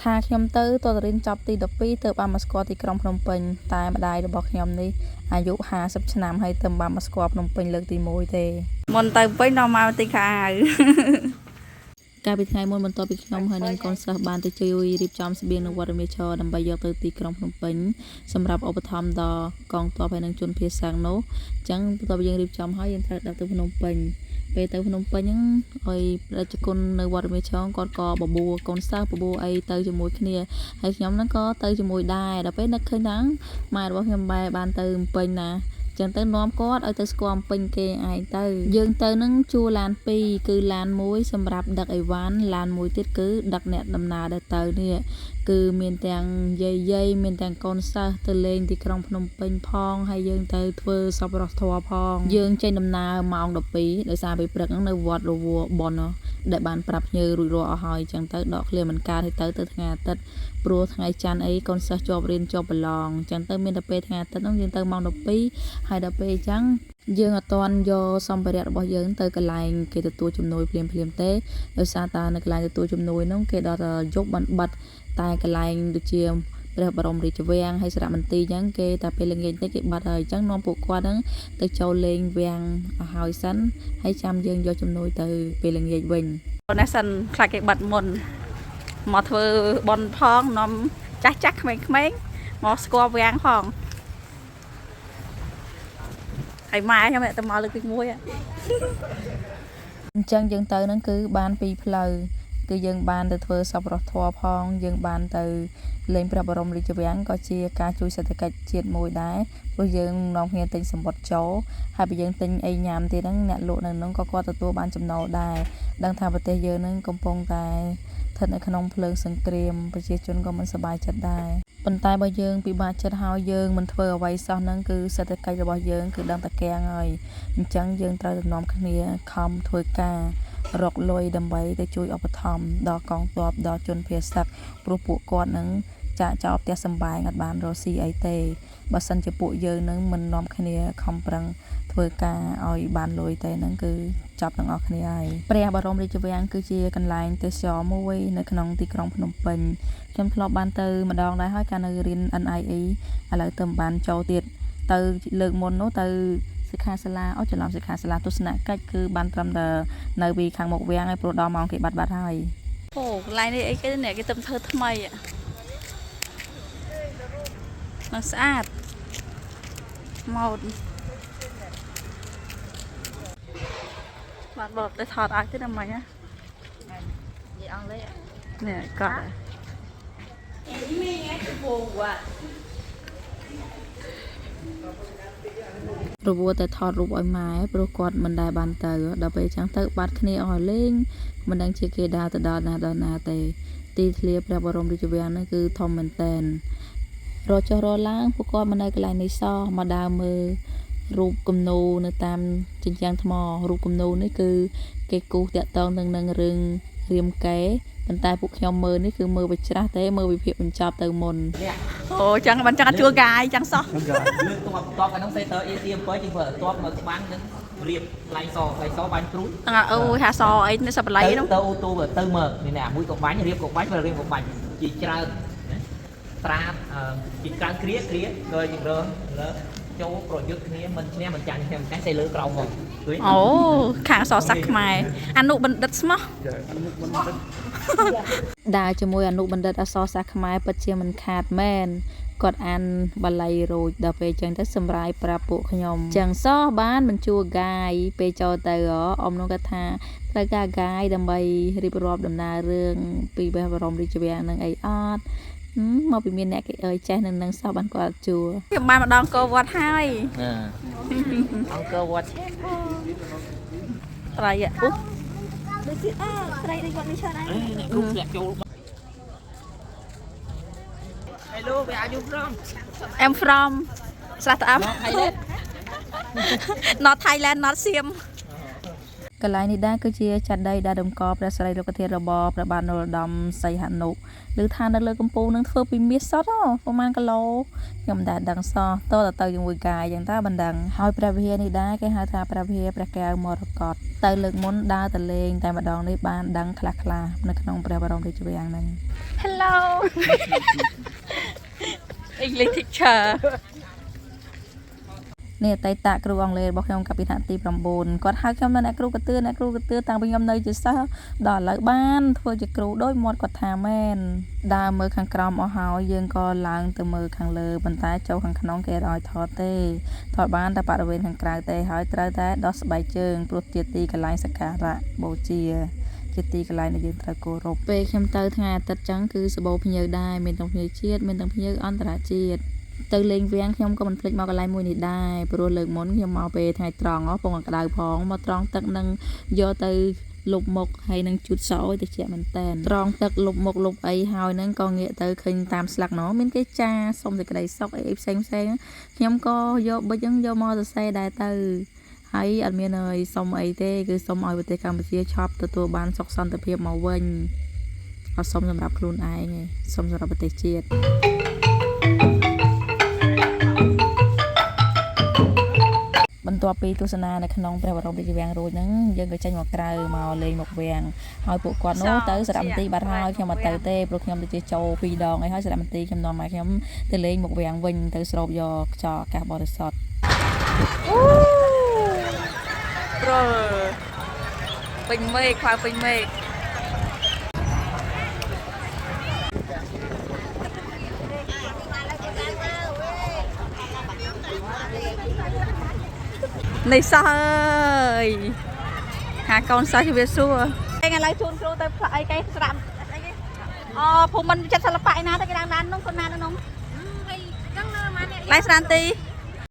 ថាខ្ញុំទៅតទៅរៀនចប់ទី12ទៅបានមកស្គាល់ទីក្រុងភ្នំពេញតែម្ដាយរបស់ខ្ញុំនេះអាយុ50ឆ្នាំហើយទៅបានមកស្គាល់ភ្នំពេញលើកទី1ទេ មុនទៅពេញដល់មកទិញខោអាវ កាលពីថ្ងៃមុនបន្ទាប់ពីខ្ញុំហើយនិងកូនសិស្សបានទៅជួយរៀបចំស្បៀងនៅវត្តរមៀលឈរដើម្បីយកទៅទីក្រុងភ្នំពេញសម្រាប់ឧបត្ថម្ភដល់កងទ័ពហើយនិងជនភៀសសឹកនោះអញ្ចឹងបន្ទាប់ពីយើងរៀបចំហើយយើងត្រូវដឹកទៅភ្នំពេញពេលទៅភ្នំពេញហ្នឹងឲ្យប្រជាជននៅវត្តរមៀលឈរគាត់ក៏បបួលកូនសិស្សបបួលអីទៅជាមួយគ្នាហើយខ្ញុំហ្នឹងក៏ទៅជាមួយដែរដល់ពេលនឹកឃើញថាម៉ែរបស់ខ្ញុំបែរបានទៅភ្នំពេញណាចឹងទៅនាំគាត់ឲ្យទៅស្គាល់ពេញគេឯងទៅយើងទៅនឹងជួលឡានពីរគឺឡានមួយសម្រាប់ដឹកអីវ៉ាន់ឡានមួយទៀតគឺដឹកអ្នកដំណើរដែលទៅនេះគឺមានទាំងយាយយាយមានទាំងកូនសិស្សទៅលេងទីក្រុងភ្នំពេញផងហើយយើងទៅធ្វើសប្បុរសធម៌ផងយើងចេញដំណើរម៉ោង12ដោយសារពេលព្រឹកហ្នឹងនៅវត្តរវបុណ្យដែលបានប្រាប់ភ្ញៀវរួចរាល់អស់ហើយចឹងទៅដកឃ្លាមិនកើតឲ្យទៅទៅថ្ងៃអាទិត្យព្រោះថ្ងៃច័ន្ទអីកូនសិស្សជាប់រៀនជាប់ប្រឡងចឹងទៅមានតែពេលថ្ងៃអាទិត្យហ្នឹងយើងទៅម៉ោង12ហើយដល់ពេលអញ្ចឹងយើងអត់ទាន់យកសម្ភារៈរបស់យើងទៅកន្លែងគេទទួលជំនួយភ្លាមភ្លាមទេដោយសារតែនៅកន្លែងទទួលជំនួយហ្នឹងគេដល់តែយប់បានបិទតែកន្លែងដូចជាព្រះបរមរាជវាំងហើយសារមន្ទីរអញ្ចឹងគេតែពេលល្ងាចតិចគេបាត់ហើយអញ្ចឹងនាំពួកគាត់ហ្នឹងទៅចូលលេងវាំងឲ្យហើយសិនហើយចាំយើងយកជំនួយទៅពេលល្ងាចវិញ នេះសិនខ្លាចគេបាត់មុនមកធ្វើបន់ផងនាំចាស់ចាស់ក្មេងៗមកស្គាល់វាំងផងហើយម៉ែខ្ញុំទៅមកលើកទី1 អញ្ចឹងយើងទៅហ្នឹងគឺបានពីរផ្លូវគឺយើងបានទៅធ្វើសប្បុរសធម៌ផងយើងបានទៅលេងព្រះបរមរាជវាំងក៏ជាការជួយសេដ្ឋកិច្ចជាតិមួយដែរព្រោះយើងនាំគ្នាទិញសម្បត្តិចូលហើយបើយើងទិញអីញ៉ាំទៀតហ្នឹងអ្នកលក់នៅហ្នឹងក៏គាត់ទទួលបានចំណូលដែរដឹងថាប្រទេសយើងហ្នឹងកំពុងតែស្ថិតនៅក្នុងភ្លើងសង្គ្រាមប្រជាជនក៏មិនសប្បាយចិត្តដែរប៉ុន្តែបើយើងពិបាកចិត្តហើយយើងមិនធ្វើអ្វីសោះហ្នឹងគឺសេដ្ឋកិច្ចរបស់យើងគឺដឹងតែកាំងហើយអញ្ចឹងយើងត្រូវតែនាំគ្នាខំធ្វើការរកលុយដើម្បីទៅជួយឧបត្ថម្ភដល់កងទ័ពដល់ជនភៀសសឹកព្រោះពួកគាត់នឹងចាក់ចោលផ្ទះសម្បែងអត់បានរកស៊ីអីទេបើសិនជាពួកយើងនឹងមិននាំគ្នាខំប្រឹងធ្វើការឲ្យបានលុយទេហ្នឹងគឺចប់ទាំងអស់គ្នាហើយព្រះបរមរាជវាំងគឺជាកន្លែងទេសចរមួយនៅក្នុងទីក្រុងភ្នំពេញខ្ញុំធ្លាប់បានទៅម្ដងដែរហើយកាលនៅរៀន NIE ឥឡូវទៅមិនបានចូលទៀតទៅលើកមុននោះទៅសិក្ខាសាលាអូច្រឡំសិក្ខាសាលាទស្សនកិច្ចគឺបានត្រឹមតែនៅពីខាងមុខវាំងហើយព្រោះដល់ម៉ោងគេបាត់បាត់ហើយ អូកន្លែងនេះអីគេនេះគេទៅធ្វើថ្មីនឹងស្អាតម៉ូតបាទបបទៅថតឲ្យទៀតណាមិញណា និយាយអង់គ្លេស នេះកក់ រវល់តែថតរូបឲ្យម៉ែព្រោះគាត់មិនដែលបានទៅដល់ពេលអញ្ចឹងទៅបាត់គ្នាអស់លេងមិនដឹងជាគេដើរទៅដល់ណាដល់ណាទេទីធ្លាព្រះបរមរាជវាំងហ្នឹងគឺធំមែនតែនរកចុះរកឡើងពួកគាត់មកនៅកន្លែងនេះសោះមកដើរមើលរូបគំនូរនៅតាមជញ្ជាំងថ្មរូបគំនូរនេះគឺគេគូសតាក់ទងនឹងនឹងរឿងរាមកេរ្តិ៍ប៉ុន្តែពួកខ្ញុំមើលនេះគឺមើលវាច្រាស់ទេមើលវិភាគបញ្ចប់ទៅមុន អូចឹងបានចឹងអត់ជួកាយចឹងសោះ លើកតបតបអានោះសេតើអេទីអំពើជាងធ្វើតបមកស្បាំងនឹងរៀបខ្លែងសខ្លែងសបាញ់ព្រួយ ហ្នឹងអូហាសអីនេះសបល័យនោះ ទៅអូតូទៅមើលនេះណាមួយក៏បាញ់រៀបក៏បាញ់រៀបក៏បាញ់ជាច្រើនណាត្រាជាច្រើនគ្រាគ្រាក៏យើងរើលើចូលប្រយុទ្ធគ្នាមិនឈ្នះមិនចាញ់ឈ្នះមិនចាញ់តែលើក្រោមមកឃើញ អូខាងអសរសាស្ត្រខ្មែរអនុបណ្ឌិតស្មោះ ដើរជាមួយអនុបណ្ឌិតអក្សរសាស្ត្រខ្មែរពិតជាមិនខាតមែនគាត់អានបាលីរួចដល់ពេលចឹងទៅសម្រាយប្រាប់ពួកខ្ញុំចឹងសោះបានមិនជួកាយពេលចូលទៅហ៎អ៊ំនោះគាត់ថាត្រូវការកាយដើម្បីរៀបរាប់ដំណើររឿងពីព្រះបរមរាជវាំងនឹងអីអត់ហឹមមកពីមានអ្នកគេអើយចេះនឹងនឹងសោះបានគាត់អត់ជួ ខ្ញុំបានម្ដងកោវត្តហើយ អង្គរវត្ត ត្រីអូ ដូចជាអើត្រីដូចគាត់នេះច្រើនឯង អ្នកគ្រូធ្លាក់ចូល Hello, where are you from? I'm from ស្រះត្អាប់ Thailand. Not Thailand, not Siam. កន្លែងនេះដែរគឺជាចាត់ដីដែលតម្កល់ព្រះសិរីលោកធាតុរបស់ព្រះបាទនរោត្តមសីហនុឬថានៅលើកំពូលនឹងធ្វើពីមាសសុទ្ធហ៎ប្រហែលគីឡូខ្ញុំមិនដែលដឹងសោះតើទៅជាមួយកាយយ៉ាងតើមិនដឹងហើយព្រះវិហារនេះដែរគេហៅថាព្រះវិហារព្រះកែវមរកតទៅលើកមុនដើរទៅលេងតែម្ដងនេះបានដឹងខ្លះៗនៅក្នុងព្រះបរមរាជវាំងហ្នឹង Hello. English teacher. នេះអតីតគ្រូអង់គ្លេសរបស់ខ្ញុំកាលពីថ្នាក់ទី9គាត់ហៅខ្ញុំនៅអ្នកគ្រូកទឿអ្នកគ្រូកទឿតាំងពីខ្ញុំនៅជាសិស្សដល់ឥឡូវបានធ្វើជាគ្រូដោយមាត់គាត់ថាមែនដើរមើលខាងក្រោមអស់ហើយយើងក៏ឡើងទៅមើលខាងលើប៉ុន្តែចូលខាងក្នុងគេអត់ឲ្យថតទេថតបានតែបរិវេណខាងក្រៅទេហើយត្រូវតែដោះស្បែកជើងព្រោះជាទីកន្លែងសក្ការៈបូជាជាទីកន្លែងដែលយើងត្រូវគោរពពេលខ្ញុំទៅថ្ងៃអាទិត្យចឹងគឺសបោភ្ញៀវដែរមានទាំងភ្ញៀវជាតិមានទាំងភ្ញៀវអន្តរជាតិទៅលេងវាំងខ្ញុំក៏មិនភ្លេចមកកន្លែងមួយនេះដែរព្រោះលើកមុនខ្ញុំមកពេលថ្ងៃត្រង់ហ៎ពងក្តៅផងមកត្រង់ទឹកនឹងយកទៅលុបមុខហើយនឹងជូតសក់ឲ្យត្រជាក់មែនតែនត្រង់ទឹកលុបមុខលុបអីហើយនឹងក៏ងាកទៅឃើញតាមស្លឹកណោះមានគេចាសុំសេចក្តីសុខអីផ្សេងផ្សេងខ្ញុំក៏យកប៊ិចហ្នឹងយកមកសរសេរដែរទៅហើយអត់មានអីសុំអីទេគឺសុំឲ្យប្រទេសកម្ពុជាឆាប់ទទួលបានសុខសន្តិភាពមកវិញអត់សុំសម្រាប់ខ្លួនឯងទេសុំសម្រាប់ប្រទេសជាតិ បន្ទាប់ពីទស្សនានៅក្នុងព្រះបរមរាជវាំងរួចហ្នឹងយើងក៏ចេញមកក្រៅមកលេងមកវាំងហើយពួកគាត់នោះទៅសារមន្ទីរបាត់ហើយខ្ញុំអត់ទៅទេព្រោះខ្ញុំទៅជាចូលពីរដងអីហើយសារមន្ទីរខ្ញុំនាំមកខ្ញុំទៅលេងមកវាំងវិញទៅស្រូបយកខ្យល់អាកាសបរិសុទ្ធ អូប្រុលពេញមេឃខ្វៅពេញមេឃនេះសោះអើយហាកូនសិស្សជំរាបសួរឯងឥឡូវជូនគ្រូទៅផ្លាក់អីគេស្រាប់អីគេអូភូមិមិនចិត្តសិល្បៈឯណាទៅគេឡើងឡាននោះកូនណានោះនោះឡើងស្រានទី